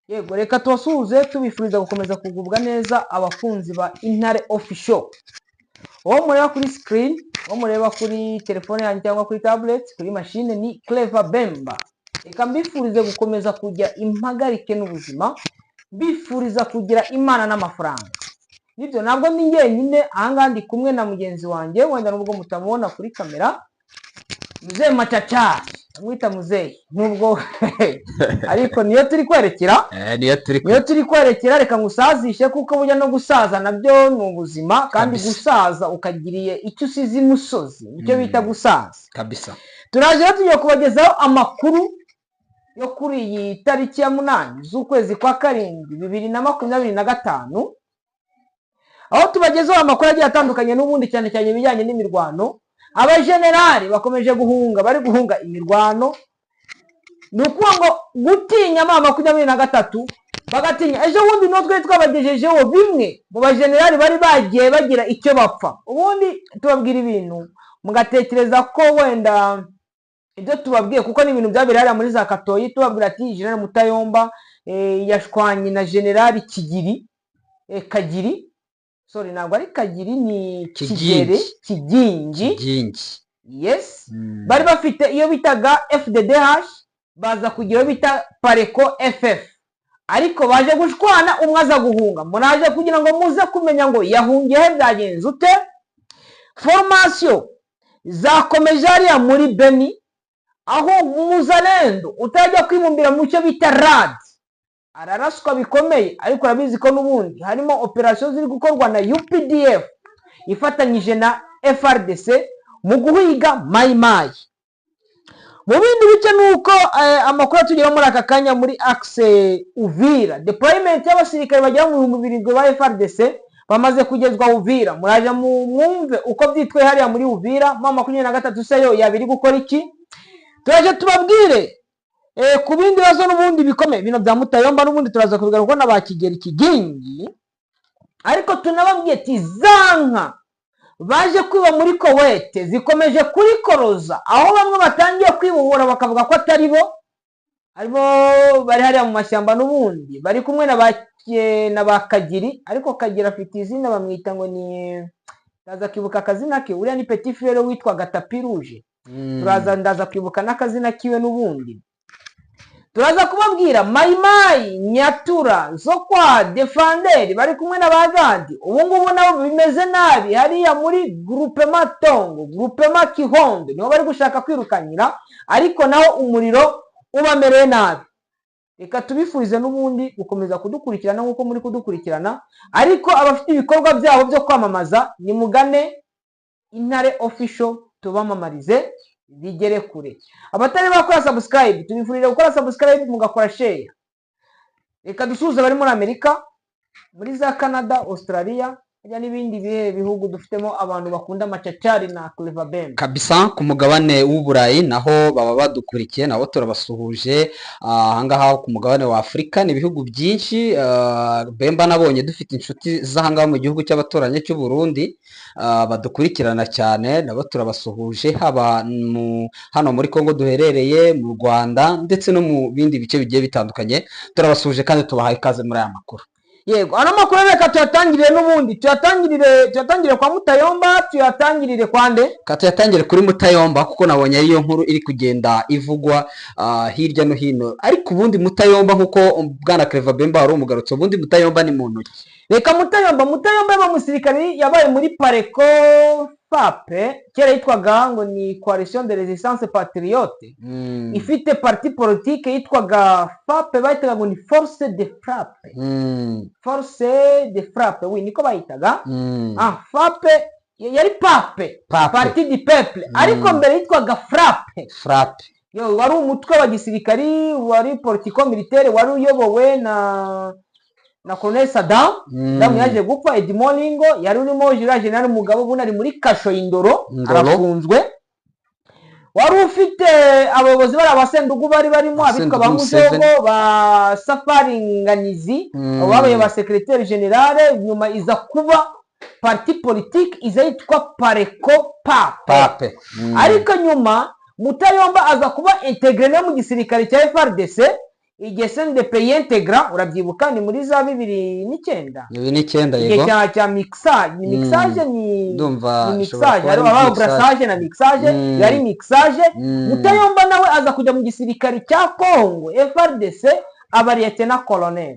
Yego, reka tubasuhuze, tubifuriza gukomeza kugubwa neza, abakunzi ba Intare Official. Uwo mureba kuri screen, uwo mureba kuri telefone yanjye cyangwa kuri tablet, kuri machine, ni Clever Bemba. Reka mbifurize gukomeza kujya impagarike n'ubuzima, mbifuriza kugira Imana n'amafaranga. Nibyo, ntabwo ndi njyenyine ahangaha, ndi kumwe na muzehe wanjye, wenda nubwo mutamubona kuri kamera, Muzehe Macacari. Amwita muzehe nubwo, ariko niyo turi kwerekera. Niyo turi. Niyo turi kwerekera. Reka ngusazishe, kuko burya no gusaza nabyo ni ubuzima, kandi gusaza ukagiriye icyo usize imusozi nicyo bita gusaza. Turaje rero, tugiye kubagezaho amakuru yo kuri iyi tariki ya 8 z'ukwezi kwa 7 2025, aho tubagezaho amakuru agiye atandukanye n'ubundi, cyane cyane ibijyanye n'imirwano. Abajenerali bakomeje guhunga, bari guhunga imirwano. Ni ukuvuga ngo gutinya M23, bagatinya. Ejo bundi niho twari twabagejejeho bimwe mu bajenerali bari bagiye bagira icyo bapfa. Ubundi tubabwira ibintu mugatekereza ko wenda ibyo tubabwiye, kuko ni ibintu byabereye hariya muri za Katoyi, tubabwira ati General Mutayomba yashwanye na General Kigiri, Kagiri, sorry, ntabwo ari Kagiri, ni Kigere. Kigingi. Kigingi. Kigingi. Yes. Bari bafite iyo bitaga FDDH, baza kugira iyo bita Pareco FF, ariko baje gushwana, umwe aza guhunga. Muraje kugira ngo muze kumenya ngo yahungiye he, byagenze ute. Formation zakomeje hariya muri Beni, aho umuzalendo utajya kwibumbira mu cyo bita RAD araraswa bikomeye. Ariko urabizi ko n'ubundi harimo operasiyo ziri gukorwa na UPDF ifatanyije na FARDC mu guhiga Mayimayi. Mu bindi bice ni uko amakuru atugeraho muri aka kanya, muri axe Uvira, deployment y'abasirikare bagera mu 7000 ba FARDC bamaze kugezwa Uvira. Muraje mwumve uko byitwaye hariya muri Uvira. M23 se yo yaba iri gukora iki? Turaje tubabwire ku bindi bibazo n'ubundi bikomeye, bino bya Mutayomba n'ubundi turaza kubigaruka na ba Kigeri Kigingi. Ariko tunababwiye ati za nka baje kwiba muri Kowete zikomeje kurikoroza, aho bamwe batangiye kwibohora bakavuga ko atari bo, aribo bari hariya mu mashyamba n'ubundi bari kumwe na ba Kagiri. Ariko Kagiri afite izina, bamwita ngo ni, ndaza kwibuka akazina ke, uriya ni petit frère witwaga Tapi Rouge. Turaza, ndaza kwibuka n'akazina kiwe. N'ubundi turaza kubabwira Mayimayi Nyatura zo kwa Defanderi bari kumwe na ba Gadi, ubu ngubu nabo bimeze nabi hariya muri Groupement Tongo, Groupement Kihondo, niho bari gushaka kwirukanyira, ariko naho umuriro ubamereye nabi. Reka tubifurize n'ubundi gukomeza kudukurikirana nk'uko muri kudukurikirana. Ariko abafite ibikorwa byabo byo kwamamaza, nimugane Intare Official tubamamarize bigere kure. Abatari bakora subscribe, tubifurije gukora subscribe, mugakora share. Reka dusuhuze abari muri Amerika, muri za Canada, Australia harya n'ibindi bihe bihugu dufitemo abantu bakunda Amacacari na Clever Bemba. Kabisa, ku mugabane w'Uburayi naho baba badukurikiye, nabo turabasuhuje. Ahangaha ku mugabane wa Afurika ni ibihugu byinshi. Bemba, nabonye dufite inshuti z'ahangaha mu gihugu cy'abaturanyi cy'u Burundi, badukurikirana cyane, nabo turabasuhuje, haba hano muri Congo duherereye, mu Rwanda ndetse no mu bindi bice bigiye bitandukanye. Turabasuhuje kandi tubahaye ikaze muri aya makuru. Yego, ano makuru reka tuyatangirire n'ubundi, tuyatangirire kwa Mutayomba, tuyatangirire kwa nde? Ka tuyatangire kuri Mutayomba, kuko nabonye ariyo nkuru iri kugenda ivugwa hirya no hino. Ariko ubundi Mutayomba, nk'uko bwana Clever Bemba wari umugarutse, ubundi Mutayomba ni muntu ki? Reka Mutayomba yaba umusirikari, yabaye muri Pareco FAPE, kera yitwaga ngo ni Coalition de Résistance Patriote, ifite parti politique yitwaga FAPE, bahitaga ngo ni Force de Frappe. Force de Frappe, oui, niko bayitaga. FAPE yari PAPE. PAPE. Parti du Peuple, ariko mbere yitwaga Frappe. Frappe. Yo, wari umutwe wa gisirikari, wari politico militaire, wari uyobowe na Colonel Saddam. Saddam yaje gupfa. Edmond Lingo yari urimo, General Mugabo ubundi ari muri kasho Indoro. Ndoro. Arafunzwe. Wari ufite abayobozi bari abasendugu, bari barimo abitwa ba Sendugu Museveni. Mujogo, ba Safari Nganizi, abo babaye ba secrétaire général. Nyuma iza kuba parti politique, iza yitwa Pareco PAPE. PAPE. Ariko nyuma Mutayomba aza kuba intégré no mu gisirikare cya FARDC. Igihe CNDP y'integra, urabyibuka, ni muri za 2009. 2009. Igihe cya mixage, ni mixage, ni Ndumva ni ishobora mixage kuba hari ari habaho mixage. Brassage na mixage. Yari mixage. Mutayomba nawe aza kujya mu gisirikare cya Congo FARDC, aba lieutenant colonel,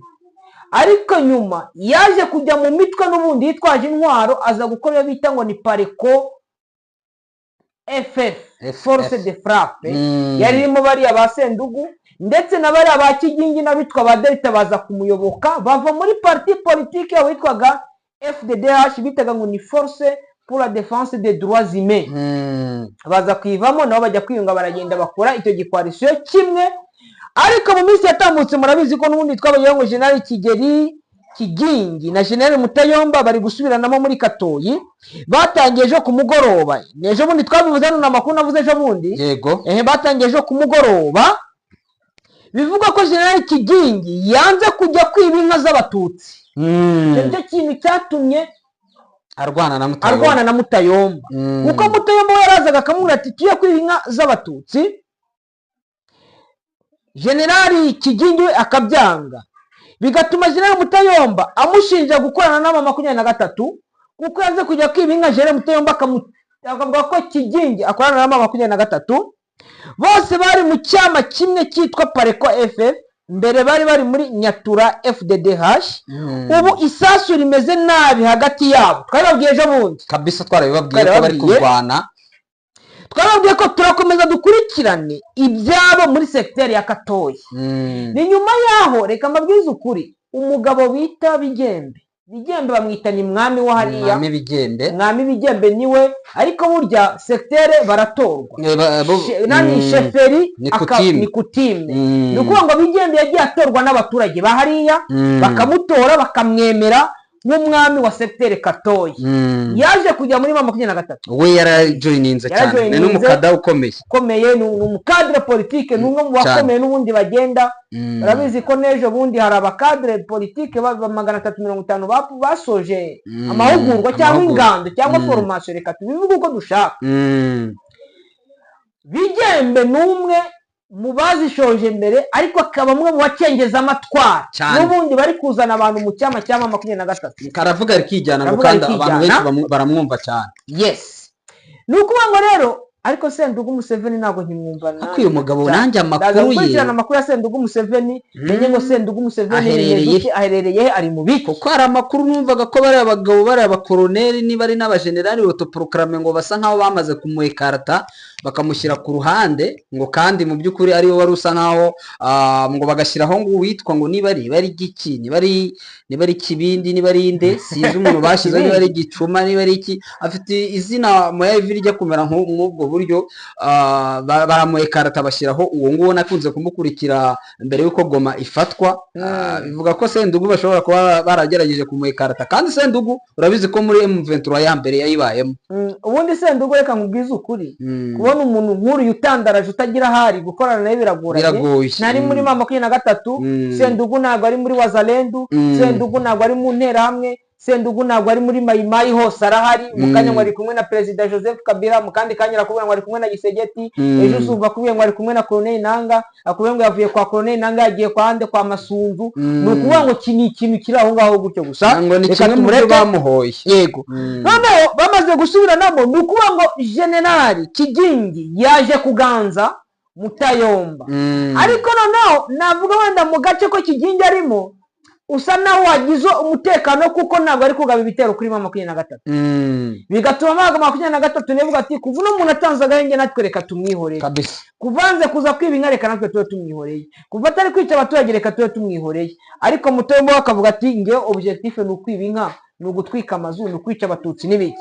ariko nyuma yaje kujya mu mitwe n'ubundi yitwaje intwaro, aza gukora iyo bita ngo ni PARECO FF, FF. force de frappe. Yari irimo bariya ba Sendugu ndetse na bariya ba Kigingi n'abitwa ba Delta, baza kumuyoboka, bava muri parti politique yabo yitwaga FDDH, bitaga ngo ni Force pour la défense des droits humains. Baza kuyivamo nabo bajya kwiyunga, baragenda bakora icyo gi coalition kimwe. Ariko mu minsi yatambutse murabizi ko n'ubundi twabayeho ngo General Kigeli Kigingi na General Mutayomba bari gusubiranamo muri Katoyi. Batangiye ejo ku mugoroba, ni ejo bundi twabivuze hano, ni amakuru navuze ejo bundi. Ehe, batangiye ejo ku mugoroba. Bivugwa ko General Kigingi yanze kujya kwiba inka z'Abatutsi. Icyo nicyo kintu cyatumye arwana na Mutayomba. Arwana na Mutayomba, kuko Mutayomba we yarazaga akamubwira ati: "Tuye kwiba inka z'Abatutsi." Generali Kigingi we akabyanga, bigatuma Generali Mutayomba amushinja gukorana n'aba 23, kuko yanze kujya kwiba inka. Generali Mutayomba akavuga ko Kigingi akorana n'aba 23. Bose bari mu cyama kimwe cyitwa PARECO FF, mbere bari bari muri Nyatura FDDH. Ubu isasu rimeze nabi hagati yabo, twabibabwiye ejo bundi. Kabisa, twarabibabwiye ko bari Twarabibabwiye. kurwana. Twababwiye ko turakomeza dukurikirane ibyabo muri segiteri ya Katoyi. Ni nyuma yaho, reka mbabwize ukuri, umugabo bita Bigembe, Bigembe bamwita ni mwami wo hariya. Mwami Bigembe. Mwami Bigembe niwe, ariko burya segiteri baratorwa. Nani chefferie. Ni coutume. Ni coutume. Ni ukuvuga ngo Bigembe yagiye atorwa n'abaturage ba hariya, bakamutora, bakamwemera nk'umwami wa segiteri Katoyi. Yaje kujya muri 23. We yarajoyininze cyane, ni Yarajoyininze. n'umukada ukomeye. Ukomeye, ni umu cadre politique, ni umwe mu bakomeye n'ubundi bagenda. Barabizi ko n'ejo bundi hari aba cadre politique ba 350 basoje amahugurwa cyangwa Amahugurwa. ingando cyangwa formation, reka tubivuge uko dushaka. Bigembe ni umwe mu bazishoje mbere, ariko akaba umwe mu bacengeza amatwara n'ubundi bari kuzana abantu mu cyama cya 23. Karavuga rikijyana ngo Karavuga kandi abantu rikijyana. benshi baramwumva cyane. Yes, ni ukuvuga ngo rero, ariko Sendugu Museveni ntabwo nkimwumva. Ariko uyu mugabo nanjye Ndaza amakuru ye gukurikirana amakuru ya Sendugu Museveni, menye ngo Sendugu Museveni Aherereye bimeze iki, aherereye he, ari mu biki. Kuko hari amakuru numvaga ko bariya bagabo, bariya bakoroneri, niba ari n'abajenerali autoproclamés, ngo basa nkaho bamaze kumuekarata, bakamushyira ku ruhande, ngo kandi mu by'ukuri ariwe wari usa nkaho ngo bagashyiraho ngo uwitwa ngo niba ari Giki, niba ari Kibindi, niba ari inde, sinzi umuntu bashyizeho, niba ari Gicuma, niba ari iki, afite izina mu ivi rijya kumera nk'ubwo buryo, baramuekarata bashyiraho uwo nguwo. Nakunze kumukurikira mbere y'uko Goma ifatwa. Bivuga ko Sendugu bashobora kuba baragerageje kumuekarata, kandi Sendugu urabizi ko muri M23 ya mbere yayibayemo. Ubundi Sendugu, reka nkubwize ukuri, kubona umuntu nk'uriya utandaraje, utagira ahari, gukorana nawe biragoranye. Biragoye. Ntari muri 23. Sendugu ntabwo ari muri Wazalendu. Sendugu ntabwo ari mu Nterahamwe. Sendugu ntabwo ari muri Mayimayi. Hose arahari. Mu kanya ngo ari kumwe na Perezida Joseph Kabila, mu kandi kanya arakubwira ngo ari kumwe na Gisegeti, ejo usumva akubwiye ngo ari kumwe na Colonel Nanga, akubwiye ngo yavuye kwa Colonel Nanga yagiye kwa ande, kwa Masunzu. Ni ukuvuga ngo iki ni ikintu kiri aho ngaho gutyo gusa. Ngo ni Reka kimwe mu byo tumureke. bamuhoye. Yego. Noneho bamaze gusubiranamo, ni ukuvuga ngo Generali Kigingi yaje kuganza Mutayomba. Ariko noneho navuga wenda mu gace ko Kigingi arimo usa naho wagize umutekano, kuko ntabwo ari kugaba ibitero kuri 23. Bigatuma 23 nivuga ati: "Kuva uno muntu atanze agahenge, natwe reka tumwihorere." Kuvanze kuza kwiba inka, reka natwe tube tumwihoreye. Kuva atari kwica abaturage, reka tube tumwihoreye. Ariko Mutombo we akavuga ati: "Ngewe objectif ni ukwiba inka, ni ugutwika amazu, ni ukwica Abatutsi n'ibiki."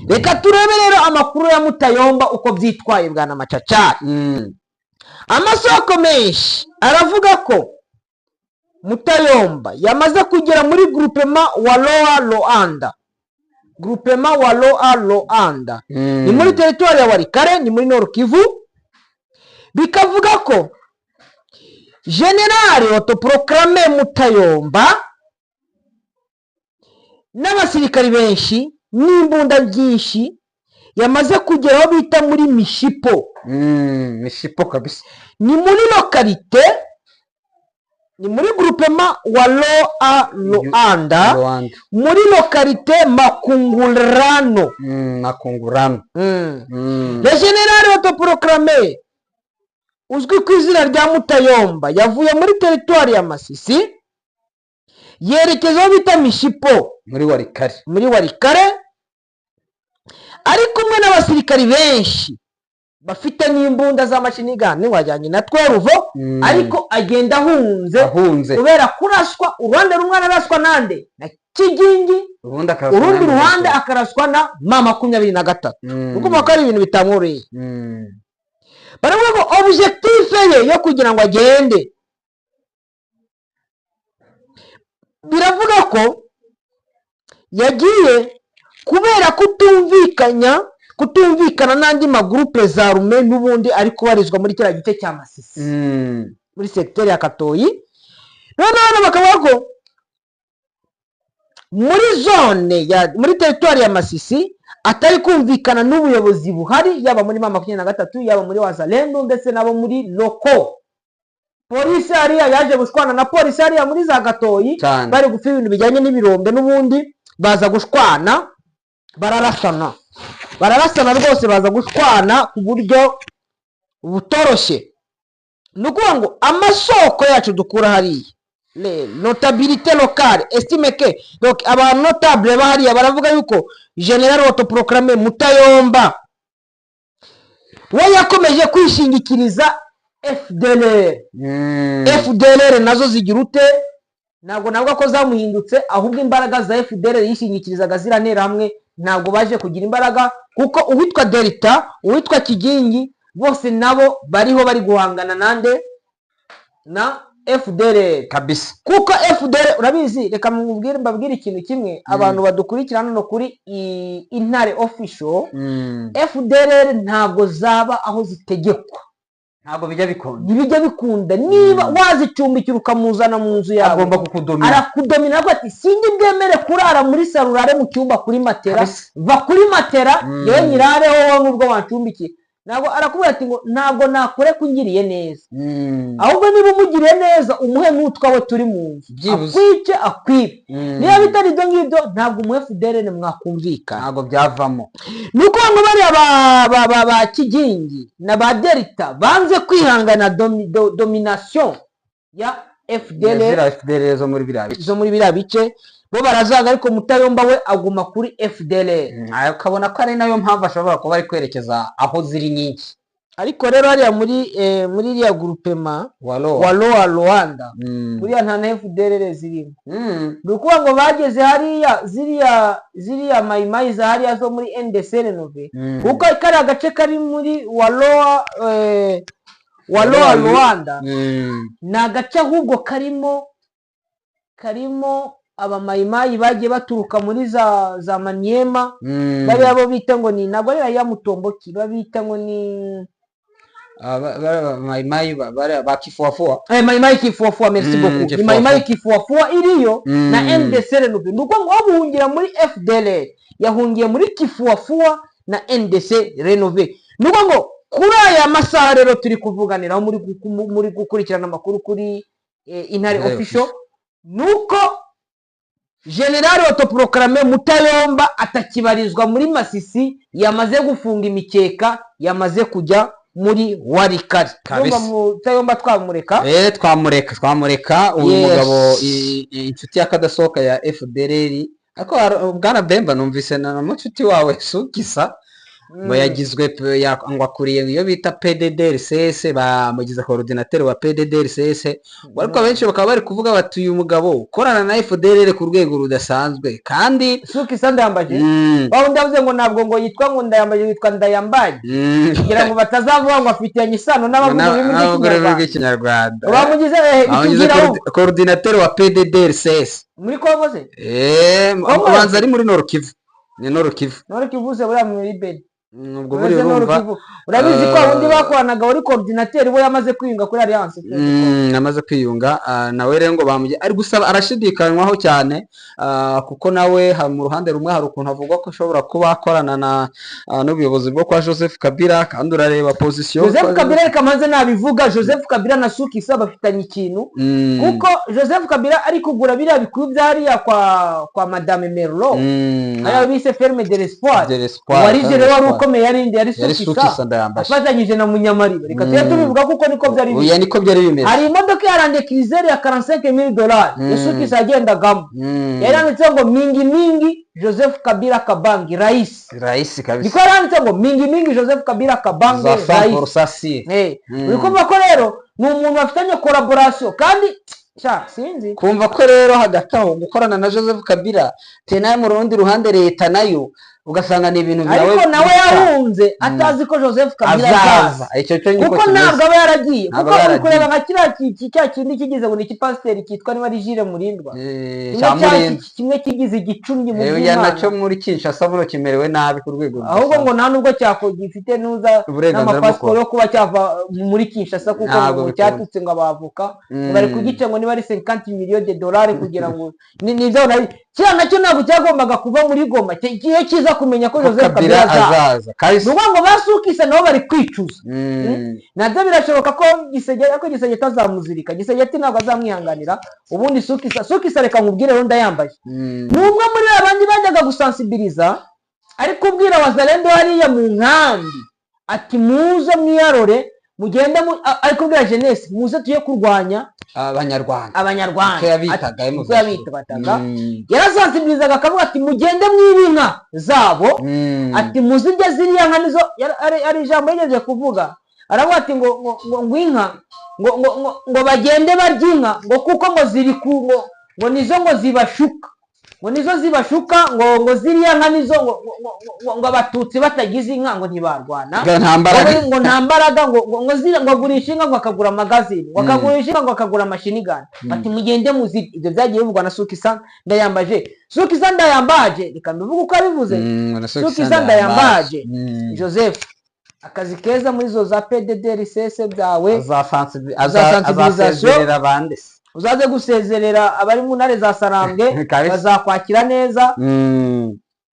Reka turebe rero amakuru ya Mutayomba uko byitwaye, bwana Macacari. Amasoko menshi aravuga ko Mutayomba yamaze kugera muri groupement wa Loa Loanda. Groupement wa Loa Loanda ni muri teritwari ya Walikale, ni muri Nord Kivu. Bikavuga ko generali autoproclamé Mutayomba n'abasirikari benshi n'imbunda byinshi yamaze kugera aho bita muri Mishipo. Mishipo kabisa. Ni muri localité. Ni muri groupement Waloa Luanda, Rwanda. muri localité Makungurano. Makungurano. Le général autoproclamé uzwi ku izina rya Mutayomba yavuye muri teritwari ya Masisi, yerekeza aho bita Mishipo, muri Walikale. Muri Walikale, ari kumwe n'abasirikari benshi bafite n'imbunda z'amashinigani, wajyanye na tweruvo. Ariko agenda ahunze, ahunze, kubera kuraswa. Uruhande rumwe araraswa nande? Na Kigingi. Urundi akaraswa urundi na ruhande akaraswa na M23. Ukuvuga ko ari ibintu bitamworoheye. Baravuga ko objectif ye yo kugira ngo agende, biravuga ko yagiye kubera kutumvikana n'andi magurupe za rume n'ubundi ari kubarizwa muri kiriya gice cya Masisi, muri segiteri ya Katoyi. Noneho hano bakavuga ko muri zone ya, muri teritwari ya Masisi, atari kumvikana n'ubuyobozi buhari, yaba muri M23, yaba muri Wazalendo, ndetse n'abo muri local polisi. Hariya yaje gushwana na polisi hariya muri za Gatoyi, bari gupfa ibintu bijyanye n'ibirombe, n'ubundi baza gushwana, bararasana, bararasana rwose, baza gushwana ku buryo butoroshye. Ni ukuvuga ngo amasoko yacu dukura hariya, les notabilité locale estime que, donc abantu notable bahariya baravuga yuko général autoproclamé Mutayomba we yakomeje kwishingikiriza FDLR. FDLR nazo zigira ute? Ntabwo navuga ko zamuhindutse, ahubwo imbaraga za FDLR yishingikirizaga ziriya hamwe ntabwo baje kugira imbaraga, kuko uwitwa Delta, uwitwa Kigingi, bose nabo bariho bari guhangana nande? Na FDLR. Kuko FDLR urabizi, reka mubwire, mbabwire ikintu kimwe, abantu badukurikira hano kuri Intare Official. FDLR ntabwo zaba aho zitegekwa. Ntabwo bijya bikunda. Ntibijya bikunda. Niba wazicumbikira ukamuzana mu nzu yawe, agomba kukudomina. Arakudomina, avuga ati: "Sinjye bwemere kurara muri salon, urare mu cyumba kuri matera." "Va kuri matera." "Yewe nyirareho wowe nubwo wancumbikiye." Ntabwo arakubwira ati ngo ntabwo nakureka ungiriye neza. Ahubwo niba umugiriye neza, umuhe n'utwawe turi mu nzu, Byibuze. akwice, akwibe. Niba bitari ibyo ngibyo, ntabwo umuhe FDLR mwakumvikana. Ntabwo byavamo. Ni ukuvuga ngo bariya ba Kigingi na ba Delta banze kwihangana domination ya FDLR. Ziriya FDLR zo muri biriya bice. Zo muri biriya bice, bo barazanga, ariko Mutayomba we aguma kuri FDLR. Ukabona ko ari nayo mpamvu ashobora kuba ari kwerekeza aho ziri nyinshi. Ariko rero hariya muri iriya groupement Walo. Waloa Rwanda, buriya nta na FDLR zirimo. Ni ukuvuga ngo bageze hariya, ziriya mayimayi za hariya zo muri NDC rénové, kuko kariya gace kari muri Waloa Rwanda ni agace ahubwo karimo abamayimayi bagiye baturuka muri za Maniema. Bariya bo bita ngo ni, ntabwo ari ya Mutomboki, babita ngo ni Ah, mayimayi ba Kifuafua. Mayimayi Kifuafua, merci beaucoup. Ni Kifuafua. Mayimayi Kifuafua iriyo na NDC rénové. Ni ukuvuga ngo aho buhungira muri FDLR, yahungiye muri Kifuafua na NDC rénové. Ni ukuvuga ngo kuri aya masaha rero turi kuvuganiraho, muri gukurikirana amakuru kuri Intare Intare Official, nuko général autoproclamé Mutayomba atakibarizwa muri Masisi, yamaze gufunga imikeka, yamaze kujya muri Walikale. Kabisa. Urumva Mutayomba twamureka. Twamureka, twamureka uyu mugabo, inshuti y'akadasohoka ya FDLR. Ariko bwana Bemba, numvise na mucuti wawe Sukisa ngo yagizwe ngo akuriye iyo bita PDDRCS, bamugize coordinateur wa PDDRCS. Ariko abenshi bakaba bari kuvuga bati uyu mugabo ukorana na FDLR ku rwego rudasanzwe kandi Sukisa Ndayambaje, wa wundi yavuze ngo ntabwo ngo yitwa ngo Ndayambaje, yitwa Ndayambaye, kugira ngo batazavuga ngo afitanye isano n'abavuga ururimi n'abavuga ururimi rw'Ikinyarwanda. rw'Ikinyarwanda. Bamugize Bamugize itubwiraho. Coordinateur wa PDDRCS. Muri Kongo se? Eh, Kongo? ubanza ari muri Nord Kivu, ni Nord Kivu. Nord Kivu se buriya muri Beni. Ubwo buriya Uretse urumva n'urukivu. Urabizi ko wundi bakoranaga wari coordinateur, we yamaze kwiyunga kuri Alliance. Amaze kwiyunga, nawe rero ngo bamugiye ari gusaba, arashidikanywaho cyane, kuko nawe mu ruhande rumwe hari ukuntu avuga ko ashobora kuba akorana na n'ubuyobozi bwo kwa Joseph Kabila, kandi urareba position Joseph Kabila, reka maze nabivuga, Joseph Kabila na Sukisa bafitanye ikintu, kuko Joseph Kabila ari kugura biriya bikuru bya hariya kwa Madame Merlo, hariya bise Ferme de l'Espoir. De l'Espoir, Wari Ferme rero wari d'Espoir. ukomeye, yari indi yari Yari Sukisa Sukisa Ndayambaje. Afatanyije na Munyamariba, reka tujye tubivuga kuko niko byari bimeze. Oya, niko byari bimeze. Hari imodoka ya Land Cruiser ya 45 000 dollars ya Sukisa yagendagamo, yari yanditseho ngo "Mingi mingi Joseph Kabila Kabangi rais". Rais kabisa. Niko yari yanditseho ngo "Mingi mingi Joseph Kabila Kabange Za rais". 100% sûr. Uri kumva ko rero ni umuntu bafitanye collaboration, kandi sha sinzi. Kumva ko rero hagati aho gukorana na Joseph Kabila tena mu rundi ruhande leta nayo ugasanga ni ibintu Ariko nawe yahunze atazi ko Joseph Kabila azaza. Azaza. Icyo cyo niko Kuko kimeze. ntabwo aba yaragiye, Ntabwo kuko aba uri kureba yaragiye. nka kiriya cya kindi kigize ngo ni ikipasiteri cyitwa niba ari Jire Murindwa, kimwe Cya Murinda. Kimwe kigize igicumbi mu Oya, nacyo by'Imana. Muri Kinshasa buno kimerewe nabi ku rwego Ahubwo ngo rudasanzwe. Nta nubwo cyako gifite nuza Uburenganzira bwo n'amapasiporo kuba. yo kuba cyava muri Kinshasa, kuko Ntabwo ngo bikunda. cyatutse ngo abavoka bari kugica ngo niba ari 50 millions de dollars kugira ngo ni ibyo kiriya nacyo ntabwo cyagombaga kuva muri Goma iyo kiza kumenya ko Ko Joseph Kabila Kabila azaza. azaza Ni kabisa. ukuvuga ngo basukisa nabo bari kwicuza. Nabyo birashoboka ko Gisege, ariko Gisege atazamuzirika. Gisege ntabwo azamwihanganira. Ubundi Sukisa, reka nkubwire rero, ndayambaye, ni umwe muri babandi bajyaga gusansibiliza, ari kubwira Wazalendo hariya mu nkambi ati: "Muze mwiyarore, mugende ari kubwira jeunesse: "Muze tujye kurwanya Abanyarwanda." Abanyarwanda." Uko yabitaga. Ati- uko yabitaga, yarasansibilizaga akavuga ati: "Mugende mwibe inka zabo." Ati: "Muzirye ziriya nka nizo." Ari ijambo yigeze kuvuga, aravuga ati ngo inka ngo bagende barya inka, ngo kuko ngo ziri ku ngo nizo ngo zibashuka, ngo nizo zibashuka, ngo ziriya nka nizo ngo Abatutsi batagize inka ngo ntibarwana. Ngo nta mbaraga. Ngo nta mbaraga, ngo ziriya, ngo agurisha inka ngo akagura magazine, ngo akagurisha inka ngo akagura machine gun. Ati: "Mugende muzirye." Ibyo byagiye bivugwa na Sukisa Ndayambaje. Sukisa Ndayambaje, reka mbivuge uko abivuze. Na Sukisa Ndayambaje Joseph, akazi keza muri zo za PDDRCS byawe. Sensibilisation. Azasezerera abandi se. Uzaze gusezerera abari mu ntare za Sarambwe. Kabisa. Bazakwakira neza.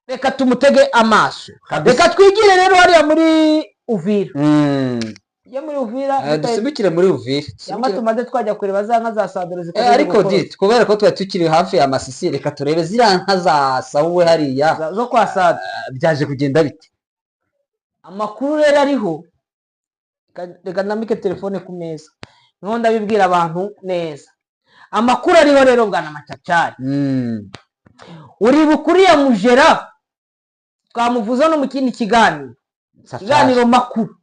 Reka tumutege amaso. Kabisa. Reka twigire rero hariya muri Uvira. Tujye muri Uvira. Dusimbukire muri Uvira. Cyangwa tumaze twajya kureba za nka za Sadoro zikoze Ariko gukora. Dit, kubera ko twari tukiri hafi ya Masisi, reka turebe ziriya nka zasahuwe hariya. Zo kwa Sado. Byaje kugenda bite? Amakuru rero ariho, reka ndambike telefone ku meza niho ndabibwira abantu neza. Amakuru ariho rero, bwana Macacari, uribuka uriya mujera twamuvuze no mu kindi kiganiro? Safari. Ikiganiro makuru.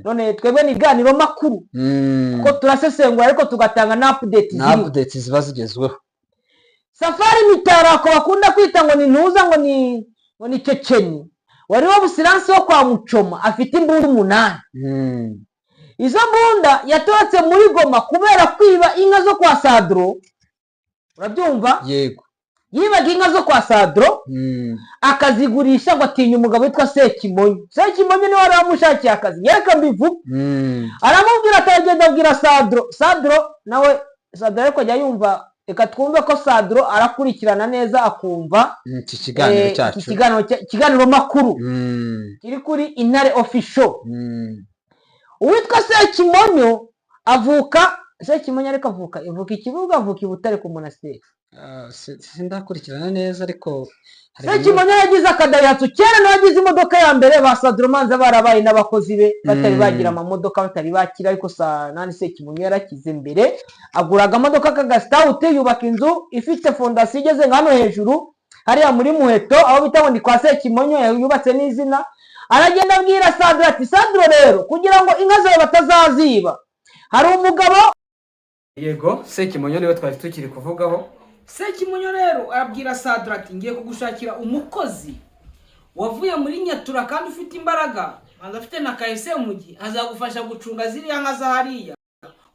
None twebwe ni ibiganiro makuru, kuko turasesengura ariko tugatanga na update Na ziriho. Update ziba zigezweho. Safari Mitarako bakunda kwita ngo ni ntuza, ngo ni Ceceni, wari wo busiransi wo kwa Mucoma, afite imbunda 8. Izo mbunda yatorotse muri Goma kubera kwiba inka zo kwa Sadro, urabyumva? Yego. Yibaga inka zo kwa Sadro akazigurisha, ngo atinya umugabo witwa Sekimonyo. Sekimonyo niwe wari wamushakiye akazi, yereka mbivuga. Aramubwira atagenda abwira Sadro. Sadro nawe, Sadro ariko ajya yumva, reka twumve ko Sadro arakurikirana neza akumva Iki kiganiro cyacu. Iki kiganiro ikiganiro makuru kiri kuri Intare Official. Uwitwa Sekimonyo avuka, Sekimonyo ariko avuka ikibuga, avuka i Butare ku Monasiteri. Sindakurikirana neza ariko hari bimwe- Sekimonyo yagize akadayihatsu kera, nawe yagize imodoka ya mbere. Ba Sadro manza barabaye n'abakozi be batari bagira amamodoka, batari bakira, ariko sa nani Sekimonyo yarakize mbere, agura akamodoka k'agasitawuti, yubaka inzu ifite fondasiyo igeze nka hano hejuru hariya muri Muheto, aho bita ngo ni kwa Sekimonyo, yubatse n'izina. Aragenda abwira Sadro ati: "Sadro rero, kugira ngo inka zawe batazaziba, hari umugabo." Yego, Sekimonyo niwe twari tukiri kuvugaho. Sekimonyo rero arabwira Sadro ati: "Ngiye kugushakira umukozi wavuye muri Nyatura kandi ufite imbaraga, banza afite na kahise mugi, azagufasha gucunga ziriya nka za hariya."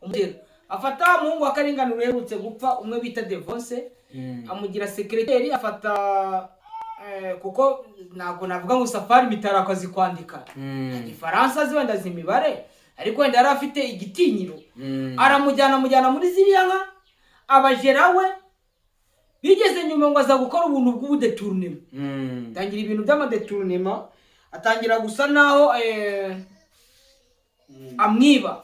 Umugero afata wa muhungu wa Karinganire uherutse gupfa, umwe bita Devonse, amugira secrétaire. Afata kuko ntabwo navuga ngo Safari Mitarako azi kwandika igifaransa, azi wenda azi imibare, ariko wenda yari afite igitinyiro. Aramujyana, amujyana muri ziriya nka abajera we. Bigeze nyuma ngo aza gukora ubuntu bw'ubu détournement, atangira ibintu by'ama détournement, atangira gusa naho amwiba.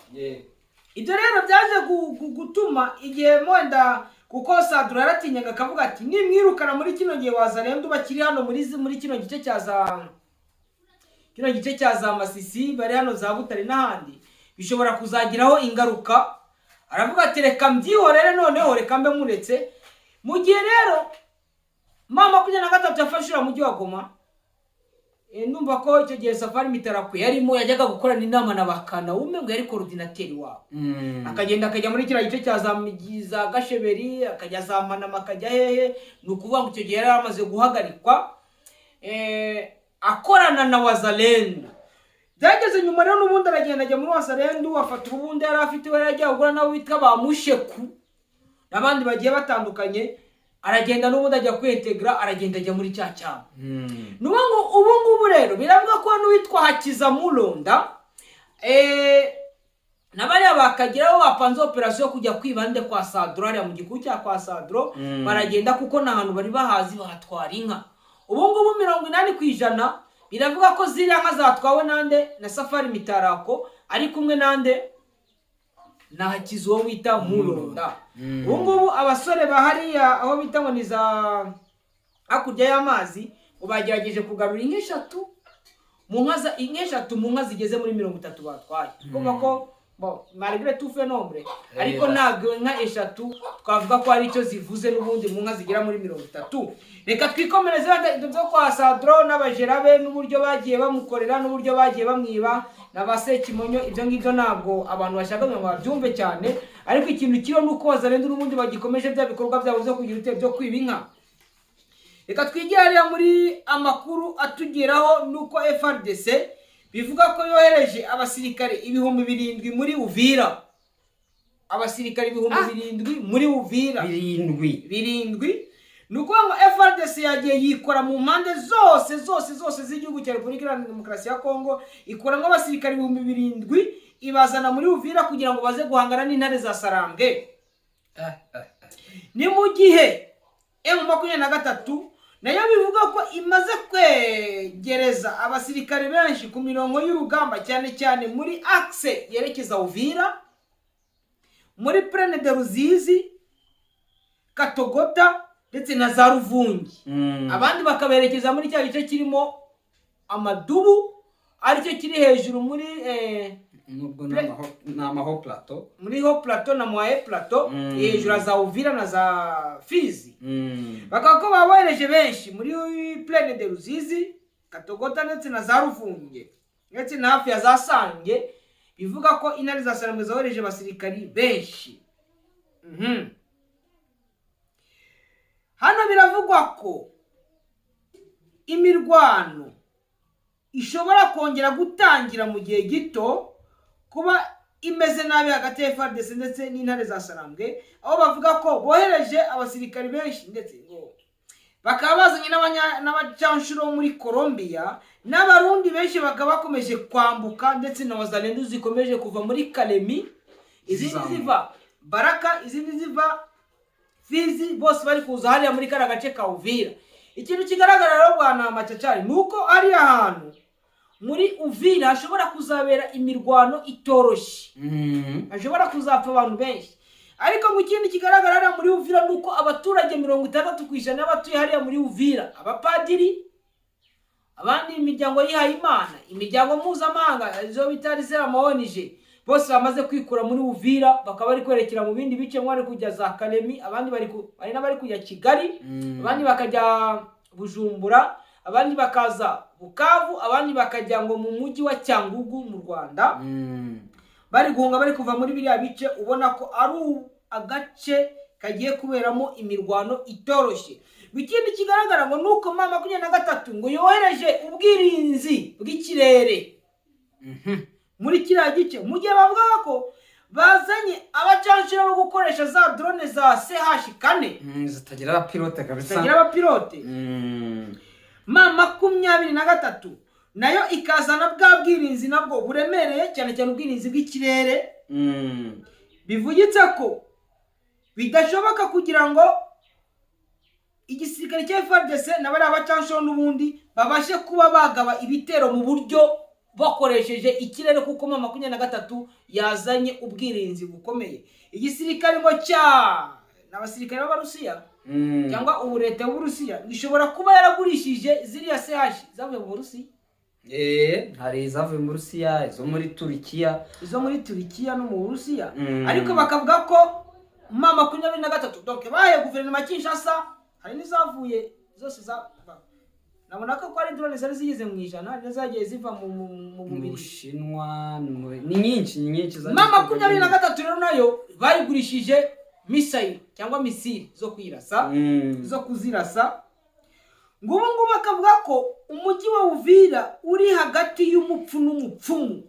Ibyo rero byaje gutuma igihe wenda, kuko Sadura yaratinyaga, akavuga ati: "Nimwirukana muri kino gihe, Wazalendo bakiri hano muri kino gice cya za Masisi, bari hano za Butare n'ahandi, bishobora kuzagiraho ingaruka." Aravuga ati: "Reka mbyihorere, noneho reka mbe muretse." Mu gihe rero M23 yafashe uriya mujyi wa Goma, ndumva ko icyo gihe Safari Mitarako yarimo yajyaga gukorana inama na ba Kanawume, ngo yari coordinateur wabo. Akagenda akajya muri kiriya gice cya za Migi, za Gasheberi, akajya za Manama, akajya hehe. Ni ukuvuga ngo icyo gihe yari amaze guhagarikwa, akorana na Wazalendo. Byageze nyuma rero n'ubundi aragenda ajya muri Wazalendo, afata ubundi yari afite, we yari agiye kugura nabo bitwa ba Musheku n'abandi bagiye batandukanye. Aragenda n'ubundi ajya kwiyentegura, aragenda ajya muri cya cyama. Ni ukuvuga ngo ubu ngubu rero biravuga ko n'uwitwa Hakiza Muronda na bariya bakageraho bapanze operasiyo yo kujya kwibande kwa Sadro, hariya mu gikuru cya kwa Sadro. Baragenda kuko nta hantu bari bahazi, bahatwara inka. Ubu ngubu 80% biravuga ko ziriya nka zatwawe nande? Na Safari Mitarako ari kumwe nande? Na Hakiza uwo wita Muronda. Ubu ngubu abasore ba hariya aho bita ngo ni za hakurya y'amazi ngo bagerageje kugarura inka eshatu mu nka inka eshatu mu nka zigeze muri 30 batwaye. Kumva ko bon, malgré tout fait nombre, ariko ntabwo inka eshatu twavuga ko hari icyo zivuze n'ubundi mu nka zigera muri 30. Reka twikomereze wenda ibyo byo kwa Sadro n'abajera be n'uburyo bagiye bamukorera n'uburyo bagiye bamwiba na ba Sekimonyo. Ibyo ngibyo ntabwo abantu bashaka ngo babyumve cyane, ariko ikintu kiriho ni uko Wazalendo n'ubundi bagikomeje bya bikorwa byabo byo kugira ibitero byo kwiba inka. Reka twigire hariya muri amakuru atugeraho, nuko FARDC bivuga ko yohereje abasirikare 7000 muri Uvira, abasirikare 7000 muri Uvira. 7. 7. Ni ukuvuga ngo FARDC yagiye yikora mu mpande zose zose zose z'igihugu cya Repubulika Iharanira Demokarasi ya Kongo, ikuramo abasirikare 7000, ibazana muri Uvira kugira ngo baze guhangana n'intare za Sarambwe. Ni mu gihe M23 nayo bivuga ko imaze kwegereza abasirikare benshi ku mirongo y'urugamba, cyane cyane muri axe yerekeza Uvira, muri Plaine de Ruzizi, Katogota ndetse na za Ruvungi, abandi bakaberekeza muri cya gice kirimo amadubu, aricyo kiri hejuru muri Nubwo ni ama hauts plateaux. Muri hauts plateaux na moyens plateaux, hejuru ya za Uvira na za Fizi. Bakaba ko babohereje benshi muri Plaine de Ruzizi, Katogota ndetse na za Ruvunge ndetse na hafi ya za Sange. Bivuga ko intare za Sarambwe zohereje abasirikari benshi. Hano biravugwa ko imirwano ishobora kongera gutangira mu gihe gito, kuba imeze nabi hagati ya FARDC ndetse n'intare za Sarambwe, aho bavuga ko bohereje abasirikari benshi, ndetse ngo bakaba bazanye n'abacanshuro bo muri Colombia n'Abarundi benshi, bakaba bakomeje kwambuka, ndetse na Wazalendo zikomeje kuva muri Kalemi, izindi Zizamuka. ziva Baraka, izindi ziva Fizi, bose bari kuza hariya muri kariya gace ka Uvira. Ikintu kigaragara rero, bwana Macacari, ni uko hariya hantu muri Uvira hashobora kuzabera imirwano itoroshye, hashobora kuzapfa abantu benshi. Ariko ngo ikindi kigaragara hariya muri Uvira ni uko abaturage 60% y'abatuye hariya muri Uvira, abapadiri, abandi imiryango yihaye Imana, imiryango mpuzamahanga, izo bita ama ONG, bose bamaze kwikura muri Uvira, bakaba bari kwerekera mu bindi bice, bamwe bari kujya za Kalemi, abandi bari hari n'abari kujya Kigali, abandi bakajya Bujumbura, abandi bakaza Bukavu, abandi bakajya ngo mu mujyi wa Cyangugu mu Rwanda. Bari guhunga, bari kuva muri biriya bice, ubona ko ari agace kagiye kuberamo imirwano itoroshye. Ikindi kigaragara ngo ni uko M23 ngo yohereje ubwirinzi bw'ikirere muri kiriya gice, mu gihe bavugaga ko bazanye abacanshuro bo gukoresha za drone za CH 4 Zitagira abapilote kabisa. Zitagira abapilote. M23 nayo ikazana bwa bwirinzi nabwo buremereye cyane cyane, ubwirinzi bw'ikirere. Bivugitse ko bidashoboka kugira ngo igisirikare cya FARDC na bariya bacanshuro n'ubundi babashe kuba bagaba ibitero mu buryo bakoresheje ikirere, kuko M23 yazanye ubwirinzi bukomeye. Igisirikare ngo cya n'abasirikare b'Abarusiya cyangwa ubu leta y'Uburusiya ishobora kuba yaragurishije ziriya CH zavuye mu Burusiya. Hari izavuye mu Burusiya, izo muri Turikiya. Izo muri Turikiya no mu Burusiya. Ariko bakavuga ko M23, donc bahaye guverinoma ya Kinshasa, hari n'izavuye zose za nabona ko ari drone zari zigeze mu 100, hari n'izagiye ziva mu mu Bubiligi. Bushinwa, ni nyinshi, ni nyinshi zagiye. M23 rero nayo bayigurishije missile cyangwa missile zo kwirasa, zo kuzirasa. Ngo ubu ngubu bakavuga ko umujyi wa Uvira uri hagati y'umupfu n'umupfumu.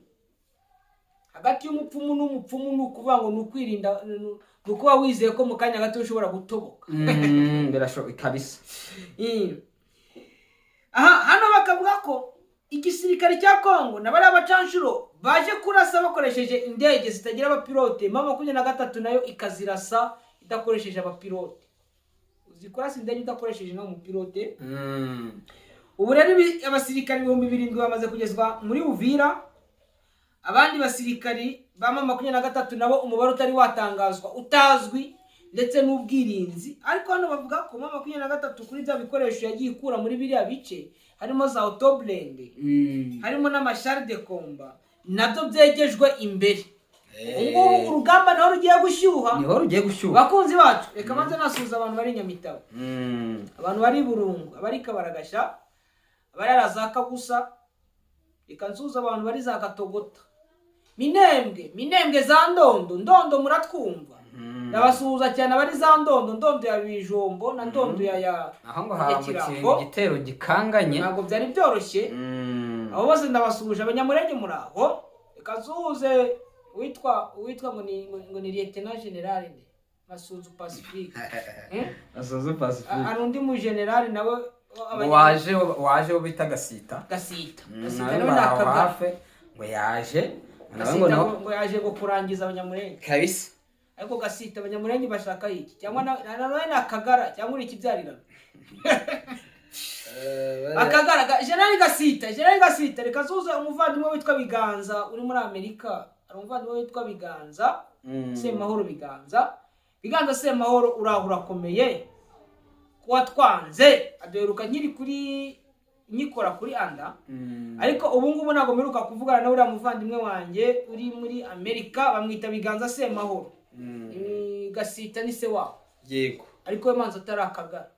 Hagati y'umupfumu n'umupfumu ni ukuvuga ngo ni ukwirinda, ni ukuba wizeye ko mu kanya gato ushobora gutoboka. Birashoboka kabisa. Aha hano bakavuga ko igisirikare cya Kongo na bariya bacanshuro baje kurasa bakoresheje indege zitagira abapilote, M23 nayo ikazirasa idakoresheje abapilote. Uzi kurasa indege udakoresheje no mupilote? Ubu rero abasirikari 7000 bamaze kugezwa muri Uvira. Abandi basirikari ba M23 nabo umubare utari watangazwa, utazwi, ndetse n'ubwirinzi. Ariko hano bavuga ko M23 kuri bya bikoresho yagiye ikura muri biriya bice, harimo za autoblindé, harimo n'ama chars de combat, nabyo byegejwe imbere. Ubu ngubu urugamba naho rugiye gushyuha. Niho rugiye gushyuha. Bakunzi bacu, reka banze nasuhuza abantu bari Nyamitabo, abantu bari Burungu, abari Kabaragasha, abari hariya za Kagusa. Reka nsuhuze abantu bari za Katogota, Minembwe, Minembwe za Ndondo. Ndondo muratwumva? Ndabasuhuza cyane abari za Ndondo, Ndondo ya Bijombo na Ndondo ya Aho ngo ya haramutse Kirango. igitero gikanganye. Ntabwo byari byoroshye. Abo bose ndabasuhuje. Abanyamurenge muri aho, reka nsuhuze uwitwa ngo ni lieutenant général nde, Masunzu Pacifique. Eh? Asoza Pacifique. Hari undi mu general nawe. Ngo waje wo bita Gasita. Gasita. Gasita Nawe nawe ni bari aho akagara. hafi, ngo yaje nawe ngo Gasita nawe ngo yaje ngo kurangiza Abanyamurenge. Kabisa. Ariko Gasita, Abanyamurenge bashaka iki? Cyangwa nawe ni akagara, cyangwa uri ikibyarirano akagara General Gasita, General Gasita. Reka nsuhuze umuvandimwe witwa Biganza uri muri Amerika. Hari umuvandimwe witwa Biganza Semahoro. Biganza, Biganza Semahoro, uraho urakomeye? Kuwa twanze aduheruka nkiri kuri nkikora kuri anda. Ariko ubu ngubu ntabwo mperuka kuvugana na uriya muvandimwe wanjye uri muri Amerika, bamwita Biganza Semahoro. Gasita ni se wabo. Ariko we manza atari akagara.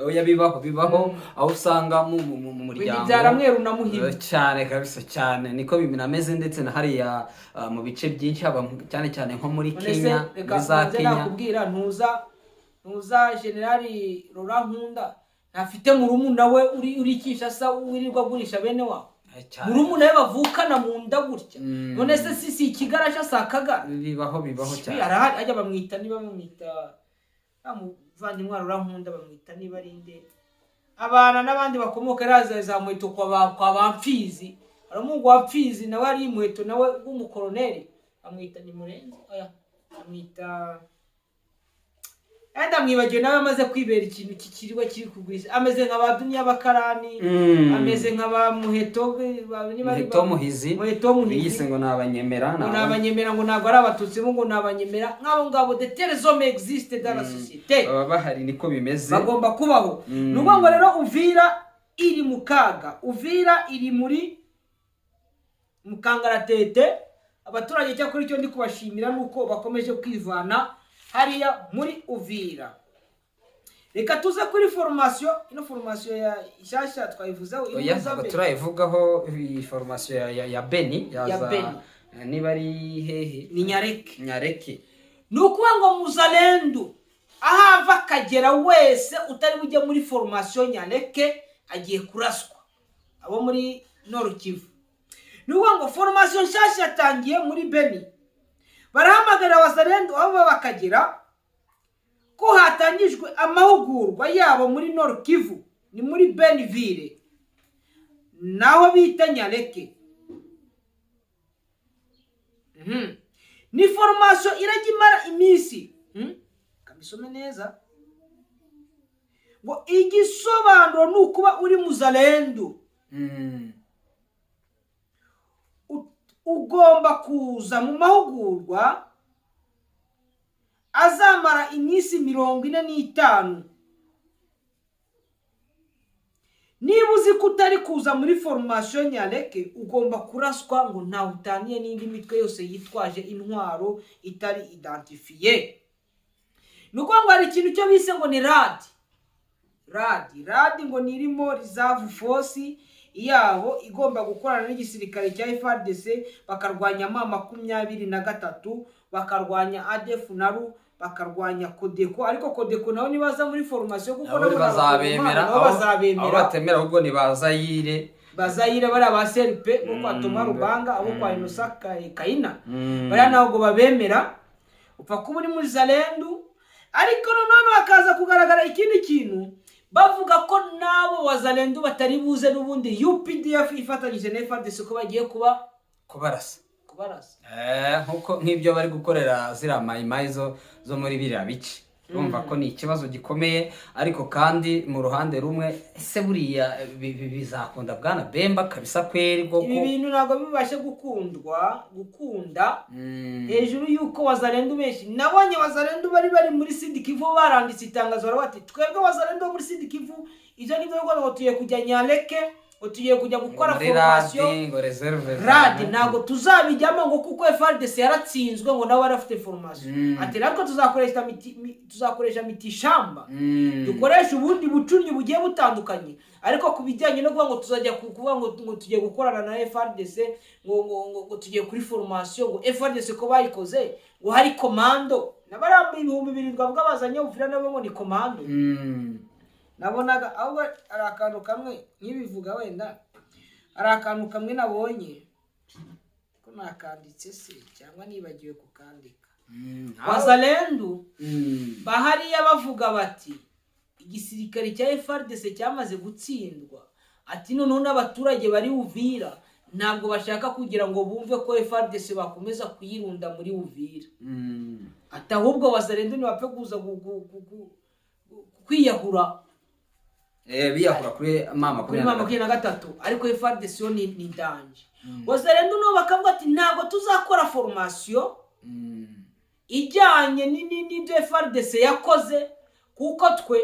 Oya, bibaho, bibaho aho usanga mu muryango. Bibyara mweru na Muhima. Cyane kabisa, cyane niko binameze, ndetse na hariya mu bice byinshi, haba cyane cyane nko muri None se Kenya, reka muri za nze Kenya. Nakubwira, ntuza Generali Laurent Nkunda ntafite murumuna we uri Kinshasa wirirwa agurisha bene wabo? Cyane. Murumuna we bavukana mu nda gutya. None se si ikigarasha, si akagara? Bibaho, bibaho cyane. Arahari, ajya bamwita, niba bamwita wa muvandimwe wa Laurent Nkunda, bamwita niba ari nde, abana n'abandi bakomoka iriya za Muheto kwa ba Mfizi. Hari umuhungu wa Mfizi nawe ari Muheto, nawe w'umukoroneri, bamwita ni Murenzi, oya, bamwita enda mwibagiwe. Nawe amaze kwibera ikintu kikiriwe kiri kugurisha, ameze nka ba Duniya bakarani, ameze nka ba Muheto niba ari Muheto Muhizi. Muheto Muhizi. Biyise ngo ni Abanyemera. Ngo ni Abanyemera, ngo ntabwo ari Abatutsi bo, ngo ni Abanyemera. Nk'abo ngabo, de tels hommes existe dans la société. Baba bahari, niko bimeze. Bagomba kubaho. Ni ukuvuga ngo rero Uvira iri mu kaga, Uvira iri muri mu kangaratete. Abaturage cyakora icyo ndi kubashimira ni uko bakomeje kwivana hariya muri Uvira. Reka tuze kuri formation, ino formation ya nshyashya twayivuzeho iri Oya, muri za ntabwo Beni. turayivugaho iyi formation ya Beni yaza. Beni. Niba ari hehe? Ni Nyareke. Nyareke. Ni ukuvuga ngo muzalendu aho ava akagera wese utari bujye muri formation Nyareke agiye kuraswa. Abo muri Nord Kivu, ni ukuvuga ngo formation nshyashya yatangiye muri Beni. Barahamagarira abazalendu aho baba bakagera ko hatangijwe amahugurwa yabo muri Nord Kivu. Ni muri Benville, naho bita Nyaleke. Ni formation irajya imara iminsi. Kabisome neza ngo igisobanuro ni ukuba uri muzalendu, ugomba kuza mu mahugurwa azamara iminsi 45. Niba uzi ko utari kuza muri formation Nyaleke, ugomba kuraswa, ngo ntawe utaniye n'indi mitwe yose yitwaje intwaro itari identifié. Ni ukuvuga ngo hari ikintu cyo bise ngo ni RAD. RAD ngo ni irimo reserve force yabo igomba gukorana n'igisirikare cya FARDC, bakarwanya M23, bakarwanya ADF NALU, bakarwanya CODECO. Ariko CODECO nabo nibaza muri formation, kuko nabo nabo ni bazabemera. nabo Aho bazabemera. Batemera ahubwo ni ba Zayire. Bazayire, bariya ba CRP bo kwa Thomas Rubanga, abo kwa Innocent Kayina, bariya ntabwo babemera, upfa kuba uri muri Zalendu. Ariko noneho hakaza kugaragara ikindi kintu, bavuga ko n'abo Wazalendu batari buze n'ubundi, UPDF ifatanyije na FARDC, ko bagiye kuba kubarasa. Kubarasa. Nkuko nk'ibyo bari gukorera ziriya mayimayi zo muri biriya bice. Urumva ko ni ikibazo gikomeye. Ariko kandi mu ruhande rumwe, ese buriya bizakunda, bwana Bemba, kabisa kweri koko? Ibi bintu ntabwo bibashe gukundwa gukunda. Hejuru y'uko Wazalendu benshi, nabonye Wazalendu bari muri Sud Kivu baranditse itangazo, baravuga bati: "Twebwe Wazalendu bo muri Sud Kivu, ibyo ngibyo rwose ngo tugiye kujya Nyaleke, ngo tugiye kujya gukora muri formation RAD, ngo reserve. RAD ntabwo tuzabijyamo, ngo kuko FARDC yaratsinzwe, ngo nabo barafite formation." Ati: "Natwe tuzakoresha mitishamba, dukoresha ubundi bucurnyi bugiye butandukanye, ariko ku bijyanye no kuvuga ngo tuzajya kuvuga ngo tugiye gukorana na FARDC, ngo tugiye kuri formation, ngo FARDC ko bayikoze, ngo hari commando n'abari 7000 bavuga bazanye Uvira, nabo ngo ni commando." Nabonaga ahubwo hari akantu kamwe nkibivuga, wenda hari akantu kamwe nabonye ko nakanditse se cyangwa nibagiwe kukandika. Wazalendu bahariya bavuga bati igisirikare cya FARDC cyamaze gutsindwa, ati noneho n'abaturage bari Uvira ntabwo bashaka kugira ngo bumve ko FARDC bakomeza kuyirunda muri Uvira, ati ahubwo Wazalendu ntibapfe kuza kwiyahura. Biyahura kuri mama kuri mama 23, ariko FARDC yo ni danger. Wazalendu nabo bakavuga ati ntabwo tuzakora formation ijyanye n'ibyo FARDC yakoze, kuko twe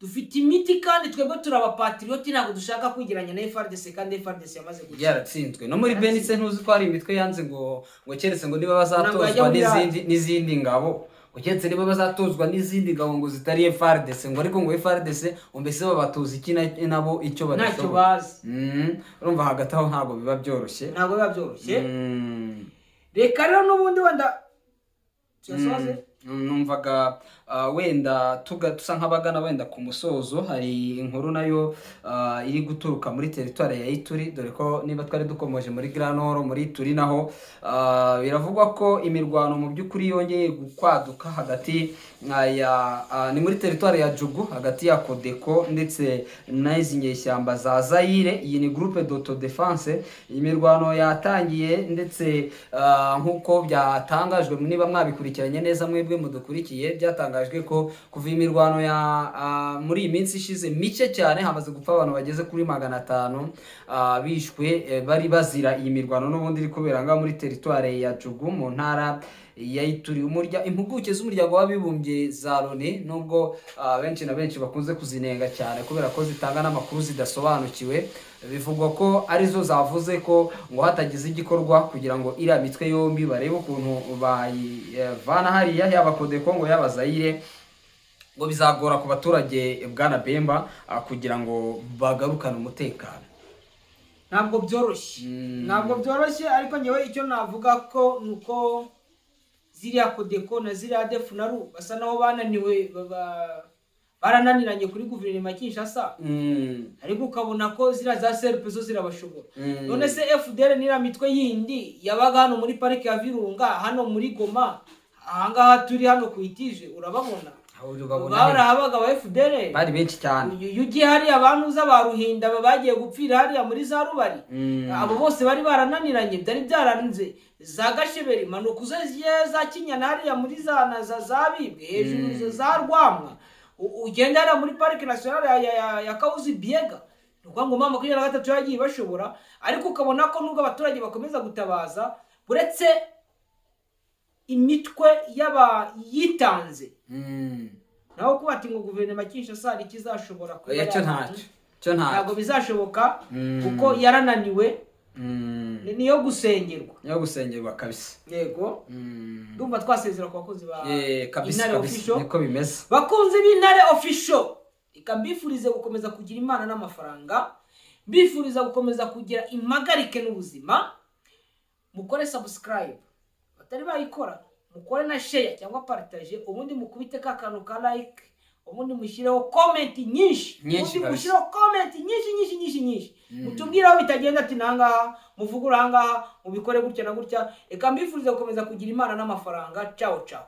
dufite imiti kandi twebwe turi abapatriote, ntabwo dushaka kwigeranya na FARDC kandi FARDC yamaze gutsinda. Yaratsinzwe. No muri Beni se ntuzi ko hari imitwe yanze ngo keretse ngo niba Ntabwo bazatozwa yajya muri n'izindi ngabo, ngo keretse niba bazatozwa n'izindi ngabo ngo zitari FARDC, ngo ariko ngo FARDC ngo mbese babatoza iki nabo icyo ntacyo badashoboye. Bazi. Urumva hagati aho ntabwo biba byoroshye. Ntabwo biba byoroshye. Reka rero n'ubundi wenda tuyasoze. Numvaga wenda tusa nk'abagana wenda ku musozo. Hari inkuru nayo iri guturuka muri teritwari ya Ituri, dore ko niba twari dukomoje muri Grand Nord, muri Ituri naho biravugwa ko imirwano mu by'ukuri yongeye kwaduka hagati ya ni muri teritwari ya Djugu, hagati ya CODECO ndetse n'izi nyeshyamba za Zaire. Iyi ni groupe d'autodéfense. Iyi mirwano yatangiye ndetse nk'uko byatangajwe, niba mwabikurikiranye neza mwebwe mudukurikiye, byatangajwe ko kuva iyi mirwano ya muri iyi minsi ishize mike cyane hamaze gupfa abantu bageze kuri 500 bishwe, bari bazira iyi mirwano n'ubundi iri kubera ngaho muri teritwari ya Djugu mu ntara ya Ituri. Impuguke z'umuryango w'abibumbye za Loni, nubwo benshi na benshi bakunze kuzinenga cyane kubera ko zitanga n'amakuru zidasobanukiwe, bivugwa ko arizo zavuze ko ngo hatagize igikorwa kugira ngo iriya mitwe yombi barebe ukuntu bayivana hariya, yaba CODECO ngo yaba Zaire, ngo bizagora ku baturage, bwana Bemba, kugira ngo bagarukane umutekano. Ntabwo byoroshye. Ntabwo byoroshye, ariko ngewe icyo navuga ko ni uko ziriya CODECO na ziriya ADF NALU basa naho bananiwe, barananiranye kuri guverinoma ya Kinshasa, ariko ukabona ko ziriya za CRP zo zirabashobora. None se FDLR n'iriya mitwe yindi yabaga hano muri parike ya Virunga, hano muri Goma, Ahangaha turi hano ku itije urababona. Aho ubabona Bari he? ahabaga aba FDLR. Bari benshi cyane. Iyo ugiye hariya, abantu ba Ruhinda bagiye gupfira hariya muri za Rubari. Abo bose bari barananiranye, byari byaranze za Gasheberi. Manuka uze za Kinyana hariya muri za na za Bibwe hejuru, za Rwamwa. Ugenda hariya muri Parike Nationale ya Kahuzi Biega. Ni ukuvuga ngo M23 yagiye ibashobora, ariko ukabona ko nubwo abaturage bakomeza gutabaza, uretse imitwe y'aba yitanze, naho kuba ati ngo guverinoma ya Kinshasa hari ikizashobora kuba Oya, cyo ntacyo, cyo ntabwo ntacyo. bizashoboka, kuko yarananiwe. Niyo gusengerwa. Niyo gusengerwa kabisa. Yego. Ndumva twasezera ku bakozi ba Kabisa. Intare Kabisa. Official. Niko bimeze. Bakunzi b'Intare Official, reka mbifurize gukomeza kugira Imana n'amafaranga, mbifuriza gukomeza kugira impagarike n'ubuzima. Mukore subscribe batari bayikora, mukore na share cyangwa partage, ubundi mukubite ka kantu ka like, ubundi mushyireho comment nyinshi. Nyinshi. Ubundi Kabisa. mushyireho comment nyinshi, nyinshi, nyinshi, nyinshi, mutubwire aho bitagenda, ati nangaha muvugure, ahangaha mubikore gutya na gutya. Reka mbifurize gukomeza kugira Imana n'amafaranga. Ciao, ciao.